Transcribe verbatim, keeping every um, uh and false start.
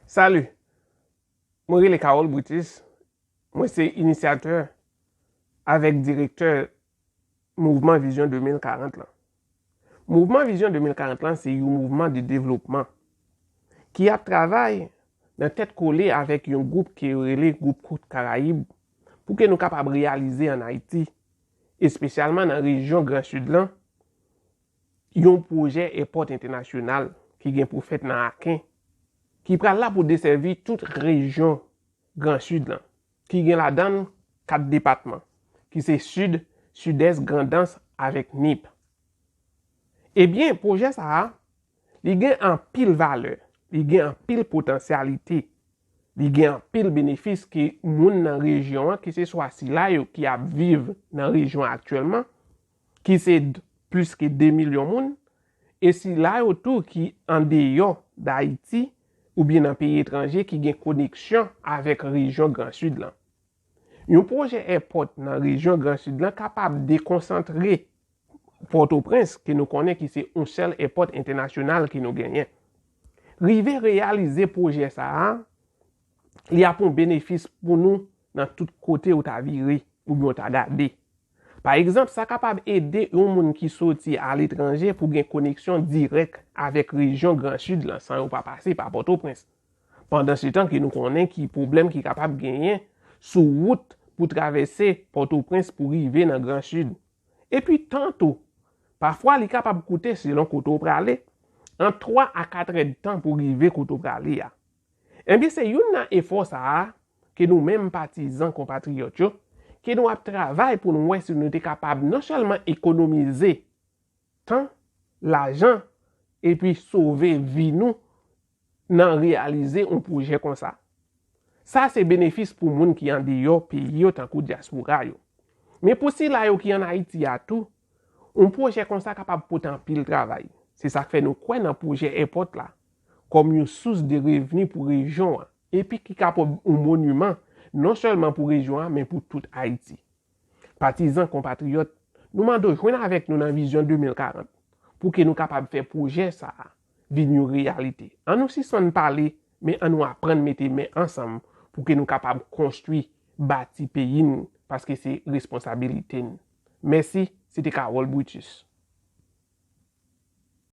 Salut, mwen rele Carole Brutus, mwen se inisyatè avèk direktè Mouvman Vizyon de mil karant lan. Mouvman Vizyon de mil karant lan se yon mouvman de devlopman ki ap travay nan tèt kole avèk yon gwoup ke yo rele Gwoup Kout Karayib pou ke nou kapab reyalize ann Ayiti, espesyalman nan rejyon Gran Sid lan, yon pwojè èpòt entènasyonal ki gen pou fèt nan Aken, ki pral la pou desèvi tout rejyon Gran Sid lan, ki gen ladan l kat depatman, ki se Sid, Sidès, Grandans avèk Nip. Ebyen, pwojè sa a, li gen anpil valè, li gen anpil potansyalite, li gen anpil benefis ke moun nan rejyon an, keseswa sila yo ki ap viv nan rejyon an aktyèlman, ki se d- plis ke de milyon moun, e sila yo tou ki andeyò Dayiti oubyen nan peyi etranje ki gen koneksyon avèk rejyon Gran Sid lan. Yon pwojè èpòt nan rejyon Gran Sid lan kapab dekonsantre Pòtoprens, ke nou konnen ki se yon sèl èpòt entènasyonal ke nou genyen. Rive reyalize pwojè sa a, li ap yon benefis pou nou nan tout kote ou ta vire oubyen ou ta gade. Pa egzanp, sa kapab ede yon moun ki soti aletranje pou gen koneksyon dirèk avèk rejyon Gran Sid lan san yo pa pase pa Pòtoprens. Pandansetan ke nou konnen ki pwoblèm ki kapab genyen sou wout pou travèse Pòtoprens pou rive nan Gran Sid. Epi tan tou, pafwa li kapab koute selon kote w prale, ant twa a kat èdtan pou rive kote w prale a. Ebyen, se youn nan efò sa a ke nou menm patizan konpatriyòt yo, ke nou ap travay pou nou wè si nou te kapab non sèlman ekonomize tan, lajan, epi sove vi nou nan reyalize yon pwojè konsa. Sa se benefis pou moun ki andeyò peyi yo tankou dyaspora yo. Men pou sila yo ki ann Ayiti a tou, yon pwojè konsa kapab pote anpil travay. Se sa k fè nou kwè nan pwojè èpòt la kòm yon sous de revni pou rejyon an, epi ki ka pran yon moniman non sèlman pou rejyon an, men pou tout Ayiti. Patizan konpatriyòt, nou mande w jwenn avèk nou nan Vizyon de mil karant pou ke nou kapab fè pwojè sa a vin yon reyalite. An nou sispann pale, men an nou aprann mete men ansanm pou ke nou kapab konstwi, bati peyi n, paske se responsabilite n. Mèsi, se te Carole Brutus.